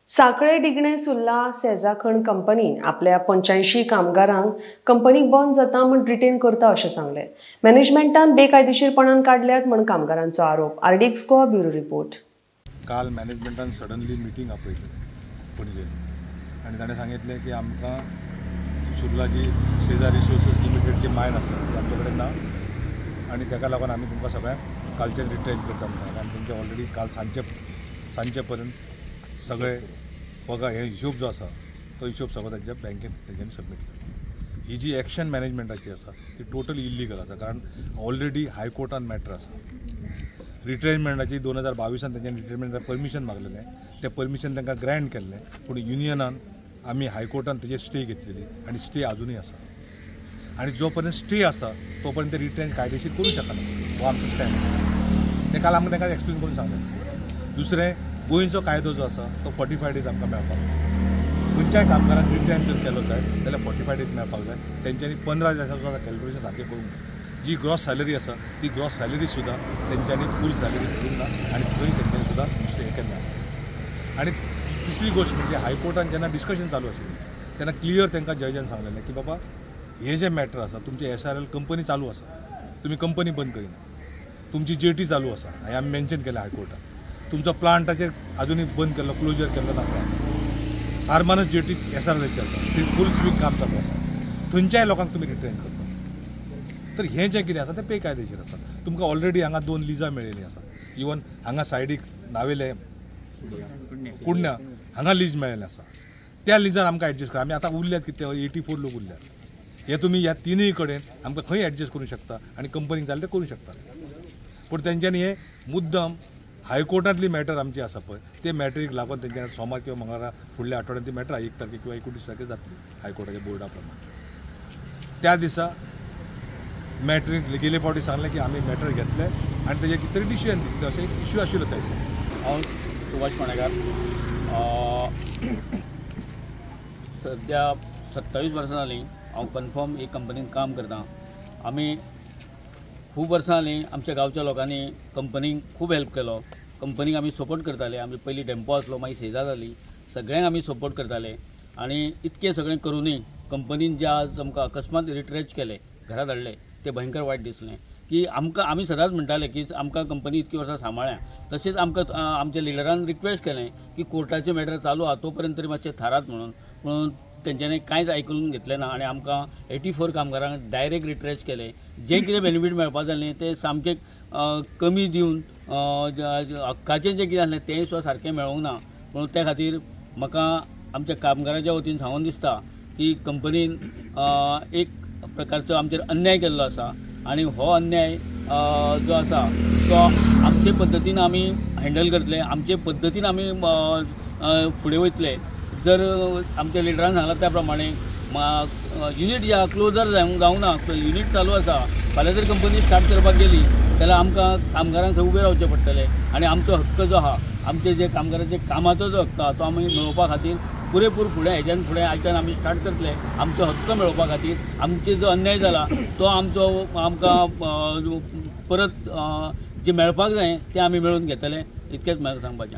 साखळे डिगणे सुर्ला सेजा खण कंपनीन आपल्या 85 कामगारांक कंपनी बंद जाता म्हण रिटेन करता अशें सांगलें. मॅनेजमेंटान बेकायदेशीरपणान काडल्यात म्हण कामगारांचो आरोप. RDX Goa bureau report. काल मॅनेजमेंटान सडनली मिटींग आपयली पणजे आनी ताणें सांगितलें की आमकां सुर्लाची सेजा रिसोर्सीस लिमिटेडची मायन आसा ती आमचे कडेन ना आनी ताका लागून आमी तुमकां सगळ्यांक कालच्यान रिट्रेंच करता म्हणून. आनी तेंचे ऑलरेडी काल सांजचे पर्यंत सगळे पगार हे हिशोब जो आसा तो हिशोब सगळो तांच्या बँकेत तेंच्यांनी सबमीट केलो. ही जी एक्शन मॅनेजमेंटाची आसा ती टोटली इल्लीगल आसा, कारण ऑलरेडी हायकोर्टान मॅटर आसा. रिट्रेंचमेंटाची 2022 तेंच्यांनी रिट्रेंचमेंटाक परमिशन मागलेलें, तें परमिशन तांकां ग्रँट केल्लें, पूण युनियनान आमी हायकोर्टान तेजेर स्टे घेतलेली आनी स्टे आजुनूय आसा. आनी जो पर्यंत स्टे आसा तो पर्यंत ते रिट्रेंच कायदेशीर करूं शकना हो आमचो स्टँड आसा. तें काल आमकां तांकां एक्सप्लेन करून सांगलें. दुसरें, गोंयचो कायदो जो आसा तो 45 डेज आमकां मेळपाक जाय. खंयच्याय कामगारान रिट्रेंच जर केलो जाय जाल्यार 45 डेज मेळपाक जाय. तेंच्यांनी 15 दिसांचो कॅल्क्युलेशन सारकें करूंक जाय. जी ग्रॉस सॅलरी आसा ती ग्रॉस सॅलरी सुद्दां तेंच्यांनी फूल सॅलरी धरूंक ना आनी थंय तेंच्यांनी सुद्दां मिस्टेक केल्लें आसा. आनी तिसरी गोश्ट म्हणजे हायकोर्टान जेन्ना डिस्कशन चालू आशिल्लें तेन्ना क्लियर तांकां जजान सांगलेलें की बाबा हें जें मॅटर आसा तुमचें SRL company चालू आसा, तुमी कंपनी बंद करिना, तुमची जेटी चालू आसा, हें आमी मेन्शन केलें हायकोर्टान. तुमचो प्लांटाचेर आजुनूय बंद केल्लो, क्लोजर केल्लो ना प्लांट, सारमानच जेटी SRLची आसा, ती फूल स्विंग काम चालू आसा, थंयच्याय लोकांक तुमी रिट्रेन करता. तर हें जें कितें आसा तें बेकायदेशीर आसा. तुमकां ऑलरेडी हांगा 2 लिजां मेळिल्लीं आसा, इवन हांगा सायडीक नावेले कुडण्या हांगा लीज मेळिल्लें आसा. त्या लिजार आमकां एडजस्ट करा. आमी आतां उरल्यात कितें 84 लोक उरल्यात. हे तुमी ह्या तिनूय कडेन आमकां खंय एडजस्ट करूं शकता आनी कंपनीक जाल्यार तें करूं शकता. पूण तेंच्यांनी हे मुद्दम हायकोर्टांतली मॅटर आमची आसा पळय ते मॅटरीक लागून तेंच्यांनी सोमार किंवा मंगळारा फुडल्या आठवड्यान ती मॅटर 1 तारखेक किंवा 29 तारखेक जातली हायकोर्टाच्या बोर्डा प्रमाणे. त्या दिसा मॅटरीक गेले फावटी सांगलें की आमी मॅटर घेतले आनी तेजेर कितें तरी डिसिजन दितले अशें एक इश्यू आशिल्लो त्या दिसा. हांव सुभाष माणेकार, सद्या 27 वर्सां जालीं हांव कन्फर्म एक कंपनीन काम करतां. आमी खूब वर्सां जालीं आमच्या गांवच्या लोकांनी कंपनीक खूब हेल्प केलो, कंपनीक आमी सपोर्ट करताले. आमी पयलीं टेम्पो आसलो, मागीर सेजा जाली, सगळ्यांक आमी सपोर्ट करताले. आनी इतकें सगळें करुनूय कंपनीन जे आज आमकां अकस्मात रिट्रेच केले, घरा धाडले, तें भयंकर वायट दिसलें. की आमकां आमी सदांच म्हणटाले की आमकां कंपनी इतकी वर्सां सांबाळ्या, तशेंच आमकां आमच्या लिडरान रिक्वेस्ट केलें की कोर्टाचें मॅटर चालू आहा तो पर्यंत तरी मातशें थारात म्हणून, पूण तेंच्यांनी कांयच आयकून घेतलें ना आनी आमकां 84 कामगारांक डायरेक्ट रिट्रेच केले. जें कितें बेनिफीट मेळपा जालें तें सामकें कमी दिवन हक्काचें जें कितें आसलें तें सुद्दां सारकें मेळोंक ना. पूण त्या खातीर म्हाका आमच्या कामगारांच्या वतीन सांगून दिसता की कंपनीन एक प्रकारचो आमचेर अन्याय केल्लो आसा आनी हो अन्याय जो आसा तो आमचे पद्दतीन आमी हँडल करतले, आमचे पद्दतीन आमी फुडें वयतले. जर आमच्या लिडरान सांगलां त्या प्रमाणे युनीट ज्या क्लोजर जावंक ना, युनीट चालू आसा, फाल्यां जर कंपनी स्टार्ट करपाक गेली जाल्यार आमकां कामगारांक थंय उबें रावचें पडटलें आनी आमचो हक्क जो आहा, आमचे जे कामगारांचे कामाचो जो हक्क आहा तो आमी मेळोवपा खातीर पुरेपूर फुडें हेज्यान फुडें आयच्यान आमी स्टार्ट करतले. आमचो हक्क मेळोवपा खातीर आमचे जो अन्याय जाला तो आमचो आमकां परत जे मेळपाक जाय तें आमी मेळोवन घेतले, इतकेंच म्हाका सांगपाचें.